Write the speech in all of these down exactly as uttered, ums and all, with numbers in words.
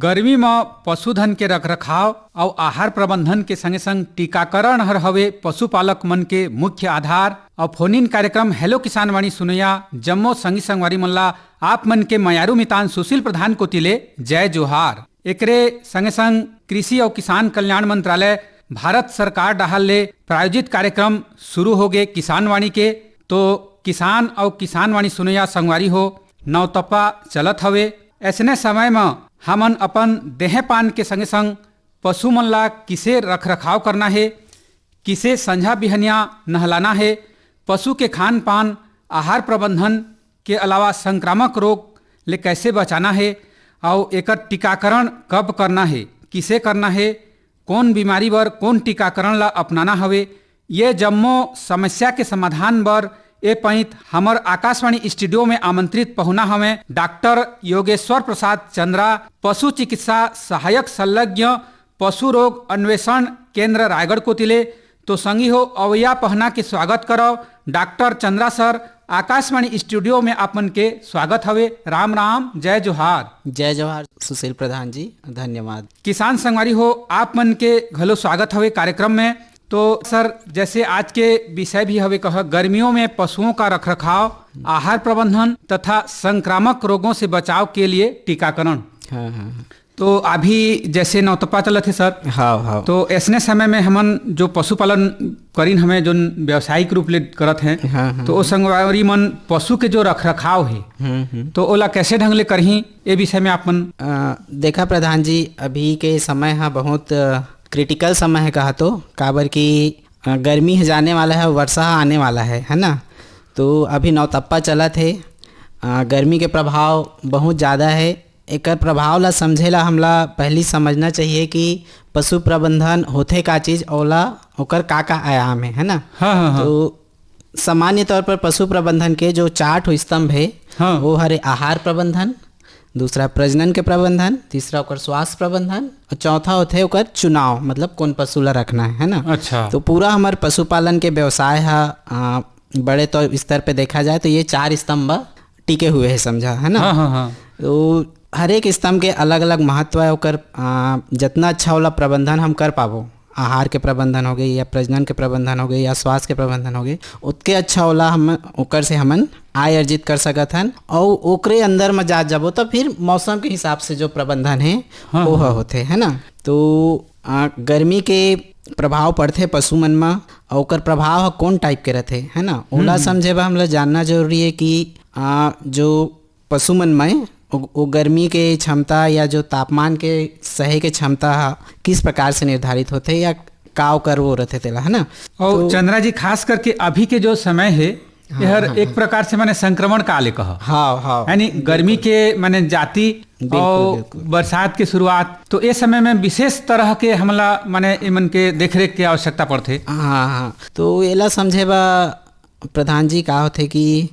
गर्मी म पशुधन के रखरखाव अउ आहार प्रबंधन के संगे संग टीकाकरण हर हवे पशुपालक मन के मुख्य आधार। अउ फोन इन कार्यक्रम हेलो किसान वाणी सुनैया जम्मो संगी संगवारी मन ला आप मन के मयारू मितान सुशील प्रधान कोति ले जय जोहार। एकरे संगे संग कृषि अउ किसान कल्याण मंत्रालय भारत सरकार डहार ले प्रायोजित कार्यक्रम शुरू होगे किसान वाणी के। तो किसान अउ किसान वाणी सुनैया संगवारी हो, नौतपा चलत हवे। ऐसने समय म हमन अपन देह पान के संगे संग पशु मन ला किसे रखरखाव करना हे, किसे संझा बिहनिया नहलाना हे, पशु के खान पान, आहार प्रबंधन के अलावा संक्रामक रोग ले कैसे बचाना हे अउ एकर टीकाकरण कब करना हे, किसे करना हे, कौन बीमारी बर कौन टीकाकरण ला अपनाना हवे, ये जम्मो समस्या के समाधान बर ए पइत हमर आकाशवाणी स्टूडियो में आमंत्रित पहुना हवे डॉक्टर योगेश्वर प्रसाद चंद्रा, पशु चिकित्सा सहायक संलग्न, पशु रोग अन्वेषण केंद्र रायगढ़ कोति ले। तो संगी हो, अवैया पहना के स्वागत करव doctor Chandra sir Akashvani studio में। आप मन के स्वागत हवे। राम राम, जय जोहार। जय जोहार सुशील प्रधान जी, धन्यवाद। किसान संगवारी हो, आप मन के घलो स्वागत हवे कार्यक्रम में। तो सर, जैसे आज के विषय भी हवे कह, गर्मियों में पशुओं का रखरखाव, आहार प्रबंधन तथा संक्रामक रोगों से बचाव के लिए टीकाकरण। हाँ, हाँ, हाँ। तो अभी जैसे नौतपा चलत हे सर, हाँ, हाँ। तो ऐसने समय में हमन जो पशुपालन करिन हवे, जोन व्यावसायिक रूप ले करत हैं, हाँ, हाँ, तो ओ हाँ। संगवारी मन पशु के जो रखरखाव हे, हम्म, हम्म। तो ओला कैसे ढंग ले करही, ए विषय में आप मन। अ, देखा प्रधान जी, अभी के समय हा बहुत, अ, क्रिटिकल समय हे कहा तो, काबर कि, अ, गर्मी ह जाने वाला हे, वर्षा ह आने वाला हे, है ना? तो अभी नौतप्पा चलत हे, अ, गर्मी के प्रभाव बहुत ज़्यादा हे। एकर प्रभाव ला समझे ला हमला पहली समझना चाहिए कि पशु प्रबंधन होथे का चीज, ओला, ओकर का-का आयाम हे, है ना? हाँ, हाँ, हाँ। तो सामान्य तौर पर पशु प्रबंधन के जो चार ठो स्तंभ हे, हाँ। वो हरे आहार प्रबंधन, दूसरा प्रजनन के प्रबंधन, तीसरा ओकर स्वास्थ्य प्रबंधन, और चौथा होथे ओकर चुनाव, मतलब कौन पशु ला रखना है, है ना? अच्छा। तो पूरा हमर पशुपालन के व्यवसाय हा, आ, बड़े तौर स्तर पे देखा जाए तो ये चार स्तंभ टिके हुए हे, समझा, है ना? हाँ, हाँ, हाँ। तो हर एक स्तंभ के अलग-अलग महत्व है, ओकर, आ, जतना अच्छा ओला प्रबंधन हम कर पाबो, आहार के प्रबंधन हो गई या प्रजनन के प्रबंधन हो गई या स्वास्थ्य के प्रबंधन हो गई, ओतके अच्छा ओला हम, ओकर से हमन आय अर्जित कर सकत हन। और ओकरे अंदर में जा जाबो तो फिर मौसम के हिसाब से जो प्रबंधन है, हाँ, वो हाँ। होथे, है ना? तो, आ, गर्मी के प्रभाव पड़थे पशु मन म, और ओकर प्रभाव ह कौन टाइप के रथे, है ना? ओला हम्म, हम्म। समझे बर हमला जानना जरूरी है कि, आ, जो पशु मन में ओ, ओ गर्मी के क्षमता या जो तापमान के सहे के क्षमता ह किस प्रकार से निर्धारित होथे या का ओकर वो रथे तेला, है ना? और तो चंद्रा जी, खास करके अभी के जो समय हे, हाँ, एहर हाँ, एक हाँ। प्रकार से माने संक्रमण काल ए कह। हाँ, हाँ। यानी गर्मी बिल्कुल। के माने जाति बिल्कुल, और बिल्कुल। बरसात के शुरुआत, तो ए समय में विशेष तरह के हमला माने एमन के देखरेख के आवश्यकता पड़थे। हाँ, हाँ। तो एला समझे बा प्रधान जी, का होथे कि,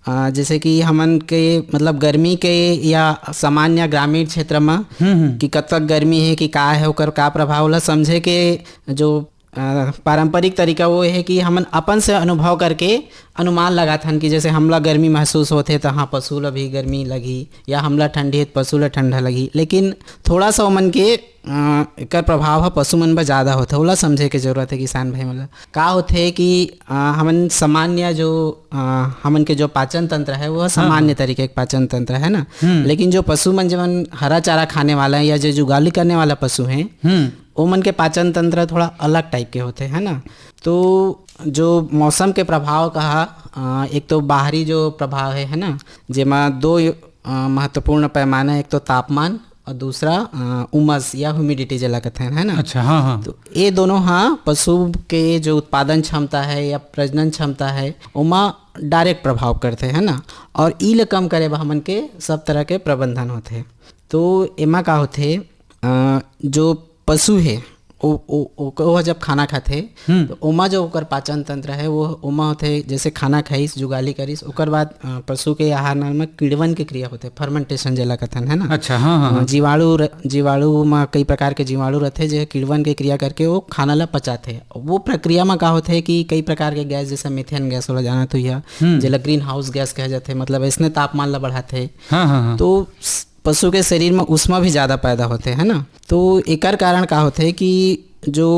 अ, जैसे कि हमन के, मतलब, गर्मी के या सामान्य ग्रामीण क्षेत्र म हम्म, हम्म। कि कतक गर्मी हे, कि का हे, ओकर का प्रभाव, ओला समझे के जो, अ, पारंपरिक तरीका वो हे कि हमन अपन से अनुभव करके अनुमान लगाथन कि जैसे हमला गर्मी महसूस होथे, त हाँ, पशु ला भी गर्मी लगही, या हमला ठंडी हे, त पशु ला ठंडा लगही। लेकिन थोड़ा सा ओमन के अ, एकर प्रभाव ह पशु मन बर ज्यादा होथे, ओला समझे के जरूरत हे किसान भाई मन ला। का होथे कि, अ, हमन सामान्य जो, अ, हमन के जो पाचन तंत्र है, वो हाँ, सामान्य हाँ। तरीके के पाचन तंत्र है ना। हम्म। लेकिन जो पशु मन, जेमन हरा चारा खाने वाला है या जो जुगाली करने वाला पशु हैं, हम्म। ओमन के पाचन तंत्र थोड़ा अलग टाइप के होथे, है ना। तो जो मौसम के प्रभाव कहा, अ, एक तो बाहरी जो प्रभाव है, है ना, जेमा दो, अ, महत्वपूर्ण पैमाना, एक तो तापमान और दूसरा, अ, उमस या ह्यूमिडिटी जेला कथन, है ना? अच्छा, हाँ, हाँ। तो ये दोनों हा पशु के जो उत्पादन क्षमता है या प्रजनन क्षमता है, ओमा डायरेक्ट प्रभाव करथे, है ना? और ई ले कम करे बर हमन के सब तरह के प्रबंधन होथे। तो एमा का होथे, अ, जो पशु हे, ओ, ओ, ओ, ओ जब खाना खाथे, हम्म। तो ओमा जो ओकर पाचन तंत्र है, वो ओमा होथे, जैसे खाना खाइस, जुगाली करिस, ओकर बाद, अ, पशु के आहार नाल में किड़वन के क्रिया होथे, फर्मेंटेशन जेला कथन, है ना? अच्छा, हाँ, हाँ, अ, हाँ। जीवाणु र-, जीवाणु में कई प्रकार के जीवाणु रहथे, जे किड़वन के क्रिया करके वो खाना ला पचाथे। वो प्रक्रिया में का होथे कि कई प्रकार के गैस, जैसे मीथेन गैस वाला जानत हुई है, हम्म। जेला ग्रीन हाउस गैस कहे जाथे, मतलब इसने तापमान ला बढ़ाथे। हाँ, हाँ, हाँ। तो स-, पशु के शरीर में ऊष्मा भी ज़्यादा पैदा होथे, है ना। तो एकर कारण का होथे कि जो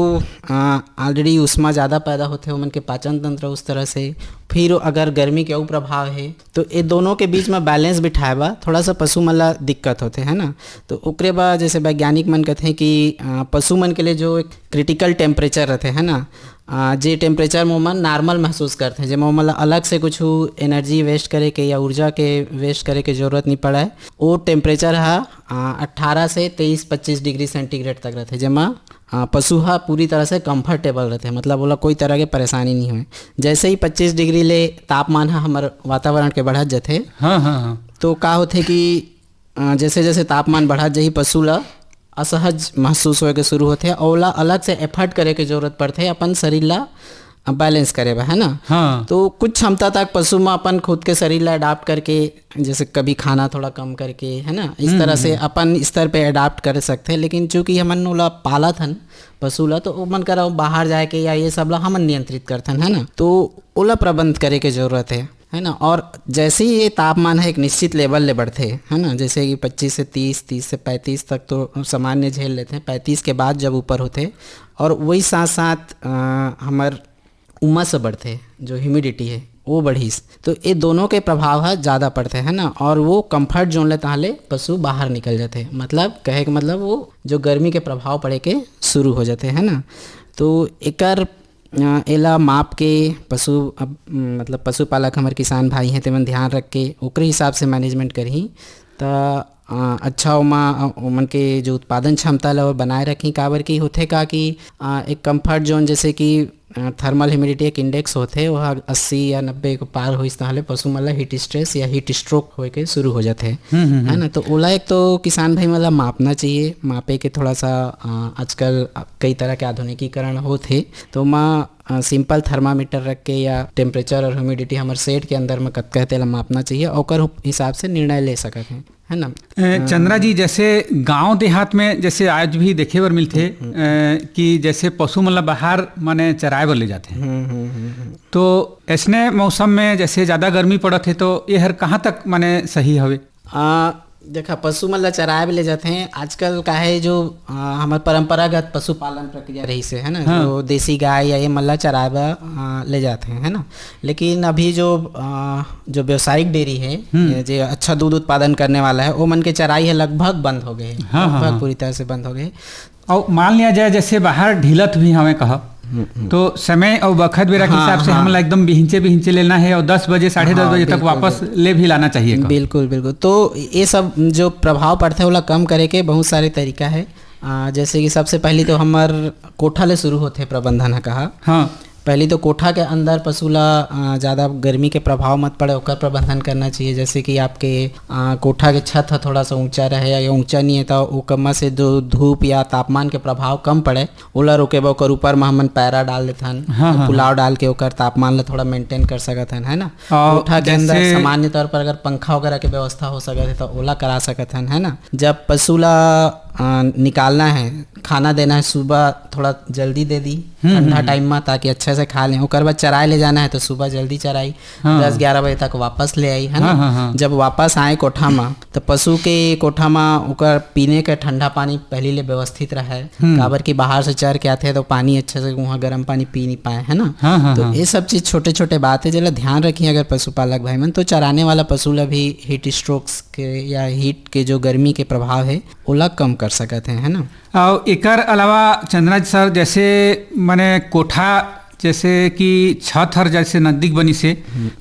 ऑलरेडी ऊष्मा ज़्यादा पैदा होथे, ओमन के पाचन तंत्र उस तरह से, फिर अगर गर्मी के अउ प्रभाव हे, तो ये दोनों के बीच में बैलेंस बिठाए बर थोड़ा सा पशु मन ला दिक्कत होथे, है ना। तो ओकरे बर जैसे वैज्ञानिक मन कहथे कि अ, पशु मन के लिए जो एक क्रिटिकल टेम्परेचर रहथे, है ना, अ, जे टेम्परेचर में ओमन नॉर्मल महसूस करथे, जेमा ओमन ला अलग से कुछ एनर्जी वेस्ट करे के या ऊर्जा के वेस्ट करे के जरूरत नहीं पड़े, वो टेम्परेचर ह अ, अठारह से तेईस पच्चीस डिग्री सेंटीग्रेड तक रहथे, जेमा अ, पशु ह पूरी तरह से कंफर्टेबल रहथे, मतलब ओला कोई तरह के परेशानी नहीं होय। जैसे ही पच्चीस डिग्री ले तापमान ह हमर वातावरण के बढ़त जथे, हाँ, हाँ, हाँ। तो का होथे कि अ, जैसे जैसे तापमान बढ़त जाही, पशु ला असहज महसूस होए के शुरू होथे, अउ ओला अलग से एफर्ट करे के जरूरत पड़थे अपन शरीर ला बैलेंस करे बर, है ना। हाँ। तो कुछ क्षमता तक पशु में अपन खुद के शरीर ला अडाप्ट करके, जैसे कभी खाना थोड़ा कम करके, है ना, इस तरह से अपन स्तर पे अडाप्ट कर सकथे। लेकिन चूंकि हमन ओला पालत हन पशु ला, तो ओमन करा बाहर जाए के या ये सब ला हमन नियंत्रित करथन, है ना। तो ओला प्रबंध करे के जरूरत है, है ना। और जैसे ही ये तापमान है एक निश्चित लेवल ले बढ़थे, है ना, जैसे कि पच्चीस से तीस, तीस से पैंतीस तक तो सामान्य झेल लेथे, पैंतीस के बाद जब ऊपर होथे, और वही साथ साथ अ, हमर उमस बढ़थे, जो ह्यूमिडिटी है वो बढ़िस, तो ये दोनों के प्रभाव ह ज़्यादा पड़थे, है ना। और वो कंफर्ट जोन ले तहाँ ले पशु बाहर निकल जाथे, मतलब कहे के मतलब वो जो गर्मी के प्रभाव पड़े के शुरू हो जाथे, है ना। तो एकर अ, एला माप के पशु, अब, मतलब पशुपालक हमर किसान भाई हैं, तेमन ध्यान रख के ओकरे हिसाब से मैनेजमेंट करही, त अ, अच्छा ओमा, अ, ओमन के जो उत्पादन क्षमता ल बनाए रखही। काबर कि होथे का कि अ, एक कंफर्ट जोन, जैसे कि अ, थर्मल ह्यूमिडिटी एक इंडेक्स होथे, वह अस्सी या नब्बे के पार होइस, तहाँ ले पशु मन ल हीट स्ट्रेस या हीट स्ट्रोक होए के शुरू हो जाथे, है ना। तो ओला एक तो किसान भाई मन ल मापना चाहिए, मापे के थोड़ा सा अ, आजकल कई तरह के आधुनिकीकरण होथे, तो ओमा अ, सिंपल थर्मामीटर रख के या टेम्परेचर और ह्यूमिडिटी हमर सेट के अंदर में कतका है, तेला मापना चाहिए, ओकर हिसाब से निर्णय ले सकत हैं, है ना। ए, चंद्रा जी, जैसे गांव देहात में जैसे आज भी देखे बर मिलथे, ए, कि जैसे पशु मन ला बाहर माने चराए बर ले जाथे, हम्म, हम्म, हम्म, हम्म। तो ऐसने मौसम में जैसे ज्यादा गर्मी पड़त है, तो ये हर कहाँ तक माने सही हवे? आ, देखा, पशु मन ला चराए बर ले जाथे। आजकल का है जो आ, हमर परंपरागत पशुपालन प्रक्रिया रहिस हे, है ना, हाँ। जो देसी गाय या ये मन ला चराए बर आ, ले जाथे, है ना। लेकिन अभी जो आ, जो व्यावसायिक डेयरी है, हम्म। ये जे अच्छा दूध उत्पादन करने वाला है, वो मन के चराई है लगभग बंद हो गए है, हाँ, हाँ, लगभग हाँ। पूरी तरह से बंद हो गए। और मान लिया जाए, जैसे बाहर ढीलत भी हमें कहा, तो समय और बखत बेरा के हाँ, हिसाब से हाँ। हमला एकदम बिहिंचे बिहिंचे लेना है और दस बजे, साढ़े दस हाँ, बजे तक बिल्कुल, वापस ले भी लाना चाहिए का? बिल्कुल, बिल्कुल। तो ये सब जो प्रभाव पड़ता है, ओला कम करे के बहुत सारे तरीका है। आ, जैसे कि सबसे पहली तो हमर कोठा ले शुरू होथे प्रबंधन ह कहा। हाँ। पहली तो कोठा के अंदर पशु ला आ, ज्यादा गर्मी के प्रभाव मत पड़े, ओकर प्रबंधन करना चाहिए। जैसे कि आपके आ, कोठा के छत ह थोड़ा सा ऊंचा रहे या ऊंचा नहीं है, तो ओकमा से जो धूप या तापमान के प्रभाव कम पड़े, ओला रोके बर ओकर ऊपर में हमन पैरा डाल देथन, हाँ, हाँ, पुलाव डाल के ओकर तापमान ला थोड़ा मेंटेन कर सकत हन, है ना। और कोठा के अंदर जैसे सामान्य तौर पर अगर पंखा वगैरह के व्यवस्था हो सकत है, तो ओला करा सकत हन, है ना। जब पशु ला आ, निकालना है, खाना देना है, सुबह थोड़ा जल्दी दे दी, हम्म, ठंडा हम्म। टाइम में, ताकि अच्छे से खा लें। ओकर बाद चराए ले जाना है, तो सुबह जल्दी चराई, हाँ। दस ग्यारह बजे तक वापस ले आई, है ना। हाँ, हाँ, हाँ। जब वापस आए कोठा में, तो पशु के कोठा में ओकर पीने के ठंडा पानी पहली ले व्यवस्थित रहे, हम्म। काबर कि बाहर से चर के आते हैं, तो पानी अच्छे से वहाँ गर्म पानी पी नहीं पाए, है ना। हाँ, हाँ, तो हाँ। ये सब चीज छोटे छोटे बात है, जेला ध्यान रखिए अगर पशुपालक भाई मन। तो चराने वाला पशु ला भी हीट स्ट्रोक्स के या हीट के जो गर्मी के प्रभाव है, ओला कम कर सकत हैं, है ना। और एकर अलावा चंद्रा जी सर, जैसे माने कोठा, जैसे कि छत हर जैसे नजदीक बनी से,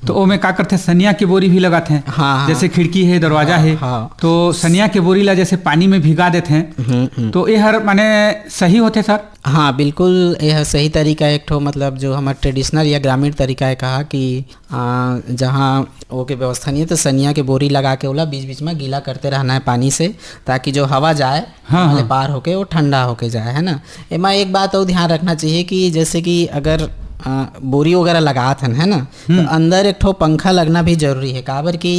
तो ओमे का करथे, सनिया के बोरी भी लगाथे। हाँ, हाँ। जैसे खिड़की है, दरवाजा है, हाँ। तो सनिया के बोरी ला जैसे पानी में भिगा देथे, हम्म, हम्म। तो ये हर माने सही होथे सर? हाँ, बिल्कुल, यह सही तरीका है। एक ठो मतलब जो हमारा ट्रेडिशनल या ग्रामीण तरीका है कहा कि आ, जहाँ ओके व्यवस्था नहीं है, तो सनिया के बोरी लगा के ओला बीच बीच में गीला करते रहना है पानी से, ताकि जो हवा जाए, हाँ, वहाँ ले हाँ। पार होके वो ठंडा होके जाए, है ना। एमा एक बात और ध्यान रखना चाहिए कि जैसे कि अगर आ, बोरी वगैरह लगात हन, है ना, तो हम्म। अंदर एक ठो पंखा लगना भी जरूरी है, काबर कि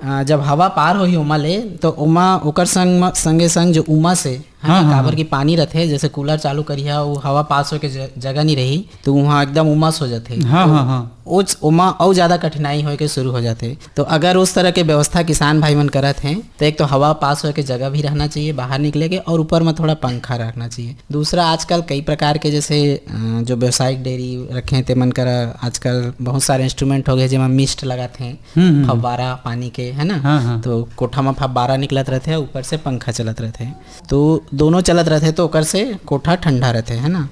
अ, जब हवा पार होही ओमा ले, तो ओमा ओकर संग म, संगे संग जो उमस हे, है हाँ, ना, हाँ, काबर हाँ। कि पानी रथे, जैसे कूलर चालू करिहा, वो हवा पास होके ज-, जगह नहीं रही, तो वहाँ एकदम उमस हो जाथे। हाँ, तो हाँ, हाँ। उस, ओमा अउ ज्यादा कठिनाई होए के शुरू हो जाथे। तो अगर उस तरह के व्यवस्था किसान भाई मन करत हैं, तो एक तो हवा पास होए के जगह भी रहना चाहिए बाहर निकले के, और ऊपर में थोड़ा पंखा रखना चाहिए। दूसरा, आजकल कई प्रकार के जैसे, अ, जो व्यावसायिक डेयरी रखे हैं, ते मन करा आजकल बहुत सारे इंस्ट्रूमेंट हो गए, जेमा मिस्ट लगात हैं, हम्म, हम्म। फव्वारा पानी के, है ना? हाँ, हाँ। तो कोठा में फव्वारा निकलत रहते हैं, ऊपर से पंखा चलत रहते हैं, तो दोनों चलत रहते हैं, तो ओकर से कोठा ठंडा रहते हैं, है ना?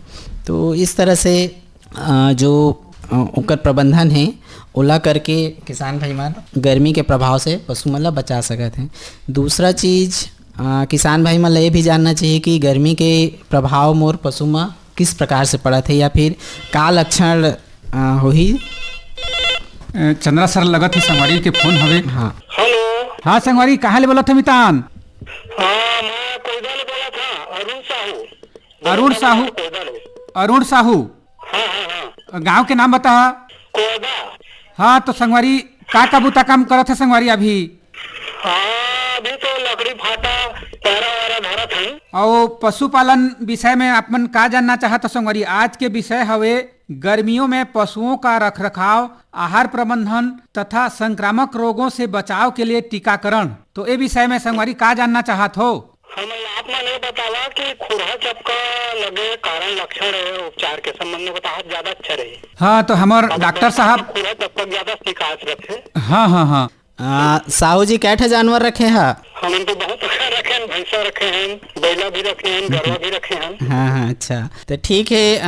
तो इस तरह से, अ, जो, अ, ओकर प्रबंधन है, ओला करके किसान भाई मन गर्मी के प्रभाव से पशु मन ला बचा सकत हैं। दूसरा चीज, अ, किसान भाई मन ला ये भी जानना चाहिए कि गर्मी के प्रभाव मोर पशु म किस प्रकार से पड़त है या फिर का लक्षण, अ, होही। अ, चंद्रा सर, लगत ही संगवारी के फोन हवे। हाँ। हेलो। हाँ संगवारी, कहाँ ले बोलत हे मितान? हाँ, मैं कोयदा ले बोलत हँव, अरुण साहू। अरुण साहू। कोयदा ले। अरुण साहू। हाँ, हाँ, हाँ। गांव के नाम बता। कोयदा। हाँ, तो संगवारी, का का बुता काम करत हे संगवारी अभी? हाँ, अभी तो लकड़ी फाटा, पैरा वैरा धरत हन। अउ पशुपालन विषय में आप मन का जानना चाहत हो संगवारी? आज के विषय हवे गर्मियों में पशुओं का रखरखाव, आहार प्रबंधन तथा संक्रामक रोगों से बचाव के लिए टीकाकरण। तो ए विषय में संगवारी का जानना चाहत हो? हमन ला आप मन ये बतावा कि खुरहा चपका लगे कारण लक्षण है, उपचार के संबंध में बताहत ज्यादा अच्छा रही। हाँ, तो हमर अब डॉक्टर साहब खुरहा चपका ज्यादा शिकायत रखे। हाँ, हाँ, हाँ। आ, साहू जी, कै ठे जानवर रखे हा? हमन तो बहुत रखे हैं, भैंसा रखे हैं, बैला भी रखे हैं, गरवा भी रखे हैं। हाँ, हाँ, अच्छा। तो ठीक है, आ,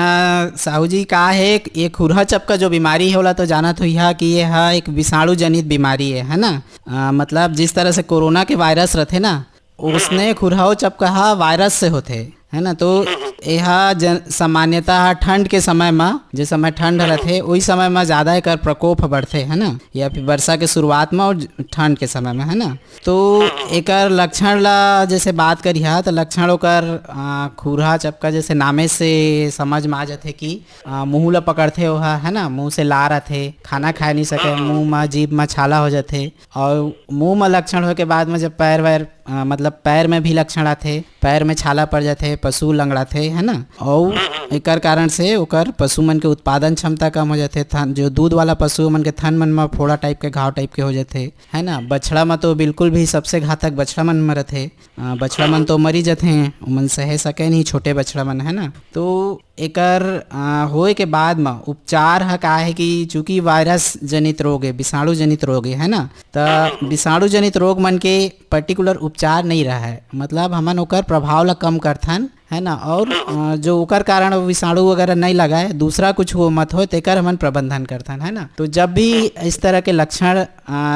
साहू जी, का है, ये खुरहा चपका जो बीमारी है, ओला तो जानत हुई हा कि ये हा एक विषाणु जनित बीमारी है, है ना? आ, मतलब, जिस तरह से कोरोना के वायरस रथे ना, उसने खुरहा चपका हा वायरस से होथे, है ना? तो एहा जन, सामान्यतः ठंड के समय म, जे समय ठंड रथे, ओही समय म ज्यादा एकर प्रकोप ह बढ़थे, है ना? या फिर वर्षा के शुरुआत म और ठंड के समय म, है ना? तो एकर लक्षण ला जैसे बात करिहा, तो लक्षण ओकर, आ, खुरहा चपका जैसे नामे से समझ म आ जाथे कि, आ, मुंह ला पकड़थे ओहा, है ना? मुंह से लार आथे, खाना खाए नहीं सके, मुंह म, जीभ म छाला हो जाथे, और मुंह म लक्षण होए के बाद म जब पैर वैर, अ, मतलब पैर में भी लक्षण आथे, पैर में छाला पड़ जाथे, पशु लंगड़ाथे, है ना? और एकर कारण से ओकर पशु मन के उत्पादन क्षमता कम हो जाथे, थन, जो दूध वाला पशु मन के थन मन म फोड़ा टाइप के, घाव टाइप के हो जाथे, है ना? बछड़ा म तो बिल्कुल भी सबसे घातक बछड़ा मन म रथे। अ, बछड़ा मन तो मरी जथे, ओमन सहे सके नहीं, छोटे बछड़ा मन, है ना? तो एकर, अ, होए के बाद म उपचार ह का हे कि चूंकि वायरस जनित रोग हे, विषाणु जनित रोग हे, है ना? त विषाणु जनित रोग मन के पर्टिकुलर उपचार नहीं रहे, मतलब हमन ओकर प्रभाव ला कम करथन, है ना? और, अ, जो ओकर कारण विषाणु वगैरह नहीं लगाए, दूसरा कुछ वो मत होए, तेकर हमन प्रबंधन करथन, है ना? तो जब भी इस तरह के लक्षण, अ,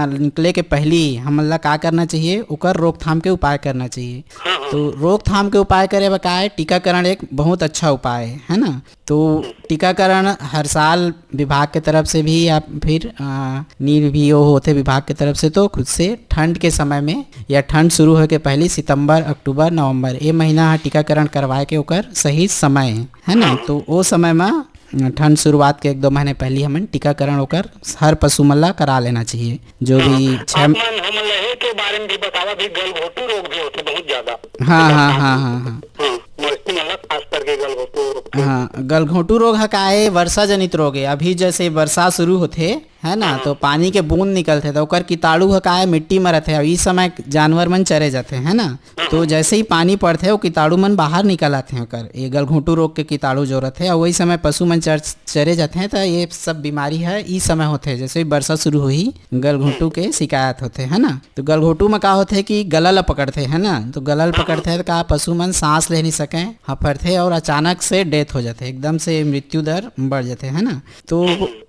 निकले के पहली हमन ला का करना चाहिए, ओकर रोकथाम के उपाय करना चाहिए। तो रोकथाम के उपाय करे बर का है, टीकाकरण एक बहुत अच्छा उपाय है, है ना? तो टीकाकरण हर साल विभाग के तरफ से भी या फिर, अ, नी भी वो होथे विभाग के तरफ से, तो खुद से ठंड के समय में या ठंड शुरू होए के पहली सितंबर, अक्टूबर, नवंबर, ये महीना ह टीकाकरण करवाए के ओकर सही समय है, है ना? तो वो समय में ठंड शुरुआत के एक दो महीने पहली हमन टीकाकरण ओकर हर पशु मन ला करा लेना चाहिए। जो भी छह आप मन हमन ला एके बारे में भी बतावा, भी गलघोटू रोग भी होथे बहुत ज्यादा। हाँ, हाँ, हाँ, हाँ, हाँ। हाँ, मवेशी मन ला खास करके गलघोटू रोग के। हाँ, गलघोटू रोग ह का ए, वर्षा जनित रोग ए। अभी जैसे वर्षा शुरू होथे, है ना, तो पानी के बूंद निकलथे, तो ओकर कीटाणु ह का ए, मिट्टी म रथे, अउ इस समय जानवर मन चरे जाथे, है ना? तो जैसे ही पानी पड़थे, वो कीटाणु मन बाहर निकल आथे ओकर, ये गलघोंटू रोग के कीटाणु जो रथे, अउ वही समय पशु मन चर-, चरे जाथे, तो ये सब बीमारी है, ई समय होथे, जैसे ही वर्षा शुरू होही, गलघोंटू के शिकायत होथे, है ना? तो गलघोंटू में का होथे कि गला ल पकड़थे, है ना? तो गला ल पकड़थे, तो का पशु मन सांस ले नहीं सके, हफरथे और अचानक से डेथ हो जाथे, एकदम से मृत्यु दर बढ़ जाथे, है ना? तो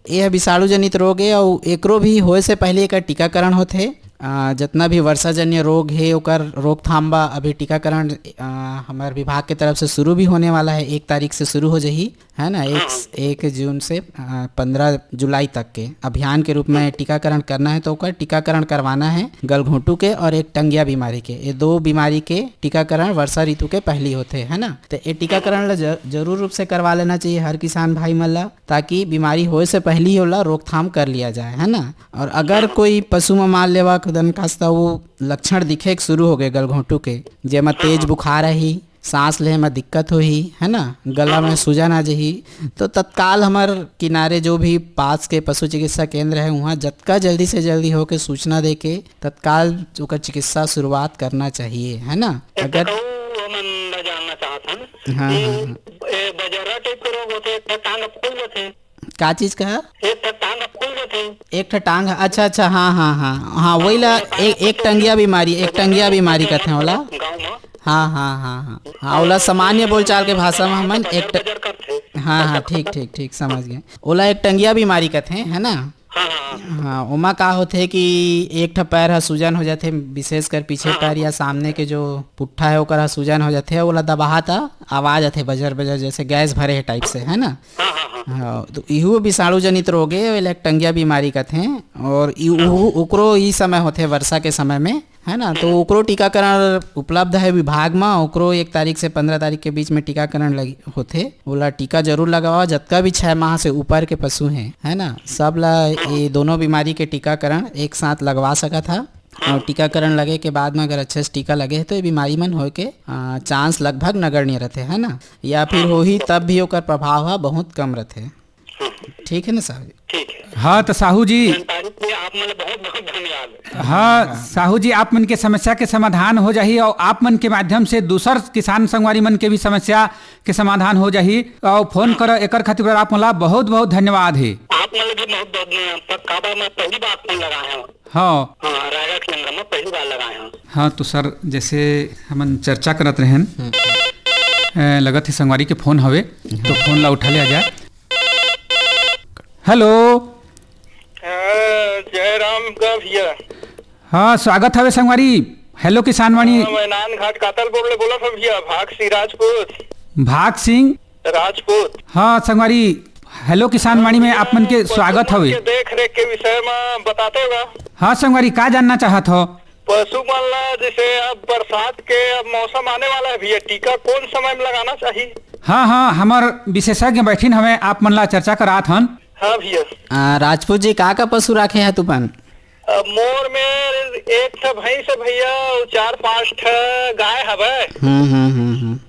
ये विषाणु जनित रोग है, और एकरो भी होए से पहले एकर टीकाकरण होथे। अ, जितना भी वर्षाजन्य रोग हे, ओकर रोकथाम बा अभी टीकाकरण, अ, हमर विभाग के तरफ से शुरू भी होने वाला है, एक तारीख से शुरू हो जाही, है ना, एक, एक जून से, अ, पन्द्रह जुलाई तक के अभियान के रूप में टीकाकरण करना है, तो ओकर टीकाकरण करवाना है गलघोंटू के और एक टंगिया बीमारी के। ये दो बीमारी के टीकाकरण वर्षा ऋतु के पहली होथे, है ना। तो ये टीकाकरण ला ज-, जरूर रूप से करवा लेना चाहिए हर किसान भाई मन ला, ताकि बीमारी होए से पहली ही ओला रोकथाम कर लिया जाए, है ना। और अगर कोई पशु में मान लेवा दन कस त वो लक्षण दिखे के शुरू हो गए गलघोंटू के, जेमा तेज बुखार आही, सांस ले म दिक्कत होही, है ना, गला में सूजन आ जही, तो तत्काल हमर किनारे जो भी पास के पशु चिकित्सा केंद्र है, वहाँ जतका जल्दी से जल्दी होके सूचना दे के तत्काल ओकर चिकित्सा शुरुआत करना चाहिए, है ना। अगर हमन ला जानना चाहत हन हाँ, कि हाँ, हाँ। ए, बजरा टाइप के रोग होथे, एक ठो टांग फूल जाथे। का चीज का? एक ठो टांग फूल जाथे। एक ठो टांग, अच्छा, अच्छा, हाँ, हाँ, हाँ, हाँ, वही ला। एक, एक टंगिया बीमारी, एक टंगिया बीमारी कथे ओला। गाँव में। हाँ, हाँ, हाँ, हाँ, हाँ, ओला सामान्य बोलचाल के भाषा में हमन एक ट-, बजर करथे। हाँ, हाँ, ठीक, ठीक, ठीक, समझ गए। ओला एक टंगिया बीमारी कथे, है ना? हाँ, हाँ, हाँ। हाँ, ओमा का होथे कि एक ठो पैर ह सूजन हो जाथे, विशेषकर पीछे हाँ, हाँ, पैर या हाँ। सामने के जो पुट्ठा है, ओकर ह सूजन हो जाथे, ओला दबाहा त आवाज आथे बजर बजर, जैसे गैस भरे है टाइप से, है ना? हाँ, हाँ, हाँ। हाँ, तो इहू विषाणु जनित रोग है, एला टंगिया बीमारी कथे। और इ-, हाँ। उहू, ओकरो ई समय होथे वर्षा के समय में, है ना? तो ओकरो टीकाकरण उपलब्ध है विभाग में, ओकरो एक तारीख से पंद्रह तारीख के बीच में टीकाकरण लगी होथे। ओला टीका जरूर लगवाओ, जतका भी छह माह से ऊपर के पशु हैं, है ना, सब ला ये दोनों बीमारी के टीकाकरण एक साथ लगवा सकत हा। और टीकाकरण लगे के बाद में अगर अच्छे से टीका लगे है, तो ये बीमारी मन होए के, आ, चांस लगभग नगण्य रहते, है ना, या फिर होही तब भी ओकर प्रभाव ह बहुत कम रहते। ठीक है ना साहब जी? ठीक है। हाँ, तो साहू जी। जानकारी के लिए आप मन ला बहुत बहुत धन्यवाद। हाँ, साहू जी, आप मन के समस्या के समाधान हो जाही और आप मन के माध्यम से दूसर किसान संगवारी मन के भी समस्या के समाधान हो जाही। और फोन करो, एकर खातिर आप मन ला बहुत बहुत धन्यवाद है। आप मन ला भी बहुत बहुत धन्यवाद। काबर मैं पहली बार फोन लगाए हूँ। हाँ। हाँ, रायगढ़ केंद्र में पहली बार लगाए हूँ। हाँ, तो सर, जैसे हमन चर्चा करत रहेन, ए, लगत है संगवारी के फोन हवे, तो फोन ला उठा लिया जाए। हेलो। हाँ, जय राम का भैया। हाँ, स्वागत हवे संगवारी। हेलो किसान वाणी। हाँ, मैं नान घाट कातलपुर ले बोलत हूँ भैया, भाग सिंह राजपूत। भाग सिंह। राजपूत। हाँ संगवारी, हेलो किसान वाणी में आप मन के पशु स्वागत मन हवे। के देख रेख के विषय में बताते हो। हाँ संगवारी, का जानना चाहत हो? पशु मन ला, जैसे अब बरसात के अब मौसम आने वाला है भैया, टीका कौन समय में लगाना चाहिए? हाँ, हाँ, हमर विशेषज्ञ बैठिन हवे, आप मन ला चर्चा करात हन। हाँ भैया। आ, राजपूत जी, का का पशु राखे है तुमन? अब मोर में एक ठा भैंस है भैया, अउ चार पांच ठा गाय हवे। हम्म, हम्म, हम्म, हम्म।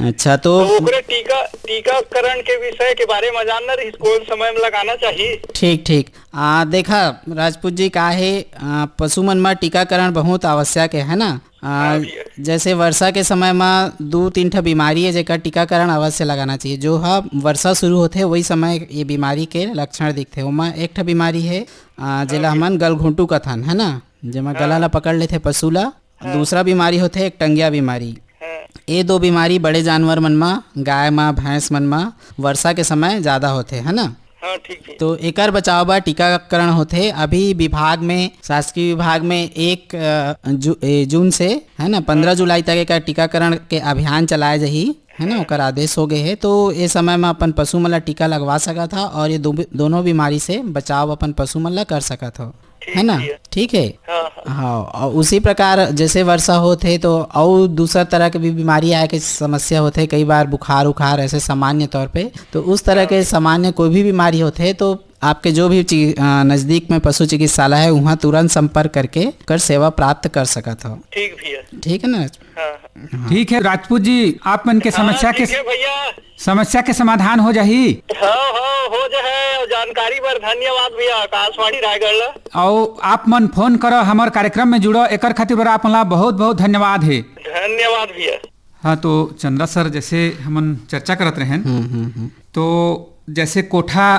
अच्छा, तो तो ओकरे टीका, टीकाकरण के विषय के बारे में जानना रहिस, कौन समय में लगाना चाहिए? ठीक, ठीक। आ, देखा राजपूत जी, का है, आ, पशु मन में टीकाकरण बहुत आवश्यक है, है ना? आ, हाँ भैया। जैसे वर्षा के समय में दू तीन ठा बीमारी है, जेकर टीकाकरण अवश्य लगाना चाहिए। जो ह वर्षा शुरू होथे, वही समय ये बीमारी के लक्षण दिखथे। ओमा एक ठा बीमारी है, आ, जेला हाँ भैया। हमन गलघोंटू कथन, है ना, जेमा हाँ। गला ला पकड़ लेथे पशु ला। हाँ। दूसरा बीमारी होथे एक टंगिया बीमारी। हाँ। ये दो बीमारी बड़े जानवर मन मा, गाय मा, भैंस मन मा वर्षा के समय ज्यादा होथे, है ना? हाँ, ठीक है। तो एकर बचाव बर टीकाकरण होथे। अभी विभाग में, शासकीय विभाग में एक, अ, जू-, ए, जून से, है ना, पंद्रह हाँ। जुलाई तक एकर टीकाकरण के अभियान चलाए जाही, है ना, हाँ। ओकर आदेश हो गए है। तो ये समय में अपन पशु मन ला टीका लगवा सकत हा और ये दो, दोनों बीमारी से बचाव अपन पशु मन ला कर सकत हो, ठीक है ना? भैया। ठीक है। हाँ, हाँ। हाँ, और उसी प्रकार जैसे वर्षा होत है तो और दूसरा तरह के भी बीमारी आए के समस्या होत है, कई बार बुखार उखार ऐसे सामान्य तौर पे। तो उस तरह हाँ। के सामान्य कोई भी बीमारी होत है तो आपके जो भी चि-, अ, नजदीक में पशु चिकित्सालय है, वहाँ तुरंत संपर्क करके कर सेवा प्राप्त कर सकत हो। ठीक भैया। ठीक है ना? हाँ, हाँ। हाँ। ठीक है राजपूत जी, आप मन के हाँ, समस्या के ठीक है भैया। समस्या के समाधान हो जाही। हाँ, हाँ, हो जाए। और जानकारी बर धन्यवाद भैया, आकाशवाणी रायगढ़ ला। और आप मन फोन करो हमर कार्यक्रम में जुड़ो, एकर खातिर बर आप मन ला बहुत बहुत धन्यवाद है। धन्यवाद भैया। हाँ, तो चंद्रा सर, जैसे हमन चर्चा करत रहेन, हम्म, हम्म, हम्म। तो जैसे कोठा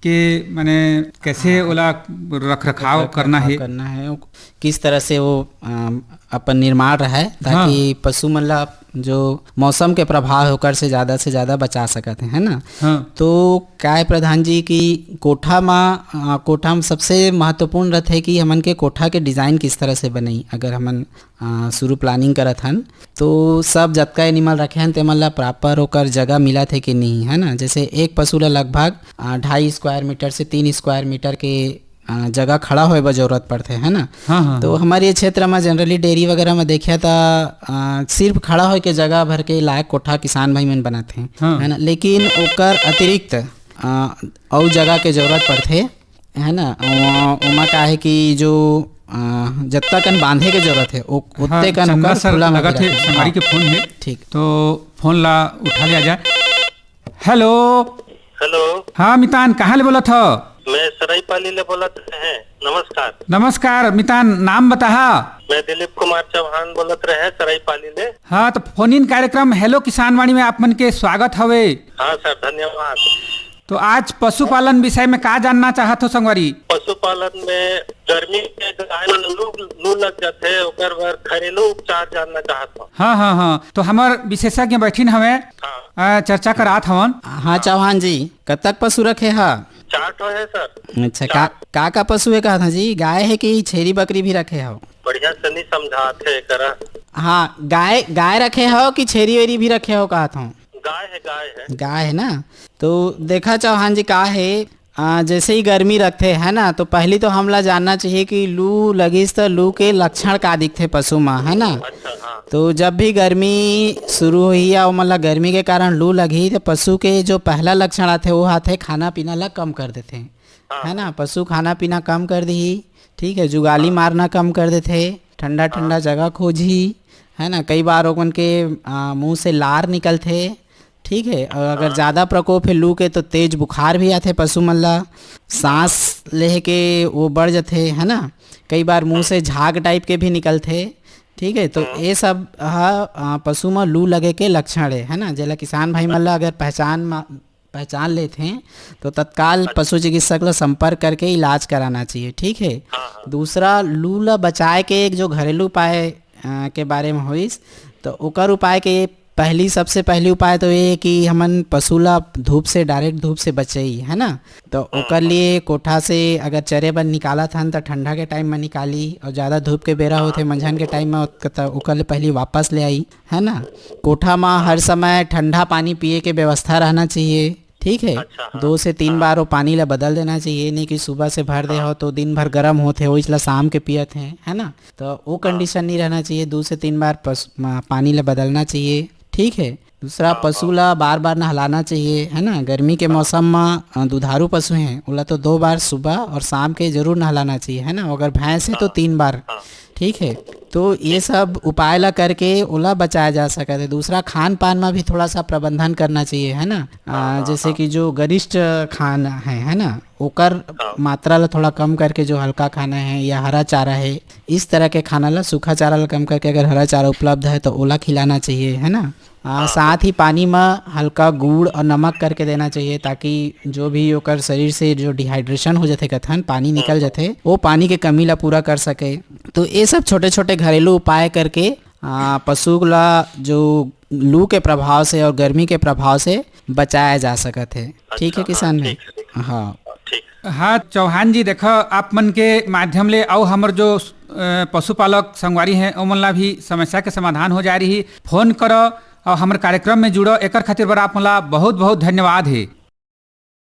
के, माने, कैसे हाँ। ओला रख रखाव रख करना रखाव है। करना है, वो किस तरह से वो, अम, अपन निर्माण रहे, ताकि हाँ। पशु मन ला जो मौसम के प्रभाव है, ओकर से ज्यादा से ज्यादा बचा सकत है, है ना? हाँ। तो क्या है प्रधान जी कि कोठा मा, अ, कोठा में सबसे महत्वपूर्ण रहते है कि हमन के कोठा के डिजाइन किस तरह से बनई। अगर हमन, अ, शुरू प्लानिंग करत हन, तो सब जतका एनिमल रखे हन, तेमन ला प्रॉपर ओकर जगह मिलत है कि नहीं, है ना? जैसे एक पशु ला लगभग, अ, ढाई स्क्वायर मीटर से तीन स्क्वायर मीटर के, अ, जगह खड़ा होए बर जरूरत पड़थे, है ना? हाँ, हाँ, तो हाँ। हमर ये क्षेत्र में जनरली डेयरी वगैरह में देखिया त, अ, सिर्फ खड़ा होए के जगह भर के लायक कोठा किसान भाई मन बनाथे, हाँ। है ना? लेकिन ओकर अतिरिक्त, अ, अउ जगह के जरूरत पड़थे, है ना? ओ-, ओमा का है कि जो, अ, अ, जतका कन बांधे के जरूरत हे, ओ-, हाँ, ओतने कन चंदा ओकर सर खुला म लगत हे, गिरा। संगवारी हाँ। के फोन हे। ठीक। तो फोन ला उठा लिया जाए। हेलो। हेलो। हाँ मितान, कहाँ ले बोलत हो? मैं सराईपाली ले बोलत रहे। नमस्कार। नमस्कार मितान, नाम बताहा। मैं दिलीप कुमार चौहान बोलत रहे सराईपाली ले। हाँ, तो फोन इन कार्यक्रम हेलो किसान वाणी में आप मन के स्वागत हवे। हाँ सर, धन्यवाद। तो आज पशुपालन विषय में का जानना चाहत हो संगवारी? पशुपालन में गर्मी के गाय मन लू, लू लग जाथे, ओकर बर घरेलू उपचार जानना चाहत हूँ। हाँ, हाँ, हाँ। तो हमर विशेषज्ञ बैठिन हवे, हाँ। अ, चर्चा करात हवन। हाँ चौहान जी, कतक पशु रखे हा? चार ठो है सर। अच्छा, चार। का, का का पशु है कहत हा जी? गाय है कि छेरी बकरी भी रखे हो? बढ़िया से नहीं समझात है करा। हाँ, गाय, गाय रखे हो कि छेरी वेरी भी रखे हो कहत हूँ? गाय है, गाय है। गाय है ना? तो देखा चौहान जी, का है, आ, जैसे ही गर्मी रखथे, है ना, तो पहली तो हमला जानना चाहिए कि लू लगिस त लू के लक्षण का दिखथे पशु म, है ना? अच्छा, हाँ। तो जब भी गर्मी शुरू होही या ओमन ला गर्मी के कारण लू लगही, तो पशु के जो पहला लक्षण आथे, वो आथे खाना पीना ला कम कर देथे, हाँ। है ना? पशु खाना पीना कम कर दिही, ठीक है, जुगाली हाँ। मारना कम कर देथे, ठंडा ठंडा हाँ। जगह खोजही, है ना? कई बार ओमन के, आ, मुंह से लार निकलथे, ठीक है। और अगर हाँ। ज्यादा प्रकोप है लू के, तो तेज बुखार भी आथे पशु मन ला, सांस लेहे के वो बढ़ जाथे, है ना? कई बार मुंह से झाग टाइप के भी निकलथे, ठीक है। तो हाँ। ये सब ह, आ, पशु म लू लगे के लक्षण है, है ना? जेला किसान भाई मन ला अगर पहचान मा-, पहचान लेथे, तो तत्काल अच्छा। पशु चिकित्सक ला संपर्क करके इलाज कराना चाहिए, ठीक है। हाँ, हाँ। दूसरा, लू ला बचाए के एक जो घरेलू उपाय, आ, के बारे में होइस, तो ओकर उपाय के पहली, सबसे पहली उपाय तो ये है कि हमन पशु ला धूप से, direct धूप से बचई, है ना? तो हाँ, ओकर हाँ। लिए कोठा से अगर चरे बर निकालत हन, तो ठंडा के time में निकाली, और ज्यादा धूप के बेरा हाँ। होथे, मंझन के time में ओत-, त ओकर ले पहली वापस ले आई, है ना? कोठा में हर समय ठंडा पानी पिए के व्यवस्था रहना चाहिए, ठीक है? अच्छा, हाँ। दो से तीन हाँ। बार वो पानी ला बदल देना चाहिए, नहीं कि सुबह से भर दे हाँ। हो तो दिन भर गर्म होथे, वो इसला शाम के पियत हैं, है ना? तो वो हाँ। Condition नहीं रहना चाहिए, दो से तीन बार पस-, म-, पानी ला बदलना चाहिए, ठीक है। दूसरा, हाँ, पशु हाँ। ला बार बार नहलाना चाहिए, है ना। गर्मी के हाँ। मौसम में, अ, दुधारू पशु हैं, ओला तो दो बार सुबह और शाम के जरूर नहलाना चाहिए, है ना। अगर भैंस है तो हाँ। तीन बार, हाँ। ठीक है। तो ये सब उपाय ला करके ओला बचाया जा सकत है। दूसरा, खान पान में भी थोड़ा सा प्रबंधन करना चाहिए, है ना। हाँ, आ, हाँ, जैसे हाँ। कि जो गरिष्ठ खाना है, है ना, ओकर हाँ। मात्रा ला थोड़ा कम करके जो हल्का खाना है या हरा चारा है, इस तरह के खाना ला, सूखा चारा ला कम करके अगर हरा चारा उपलब्ध है तो ओला खिलाना चाहिए, है ना। आ, हाँ। साथ ही पानी में हल्का गुड़ और नमक करके देना चाहिए, ताकि जो भी ओकर शरीर से जो dehydration हो जाथे कथन, पानी निकल हाँ। जाथे, वो पानी के कमी ला पूरा कर सके। तो ये सब छोटे छोटे घरेलू उपाय करके, आ, पशु ला जो लू के प्रभाव से और गर्मी के प्रभाव से बचाया जा सकत है। ठीक है अच्छा, किसान हाँ, भाई? ठीक है, ठीक है। हाँ। ठीक। हाँ चौहान जी, देखो, आप मन के माध्यम ले अउ हमर जो, अ, पशुपालक संगवारी हैं, ओमन ला भी समस्या के समाधान हो जा रही। फोन करो और हमर कार्यक्रम में जुड़ो, एकर खातिर बर आप मन ला बहुत बहुत धन्यवाद है।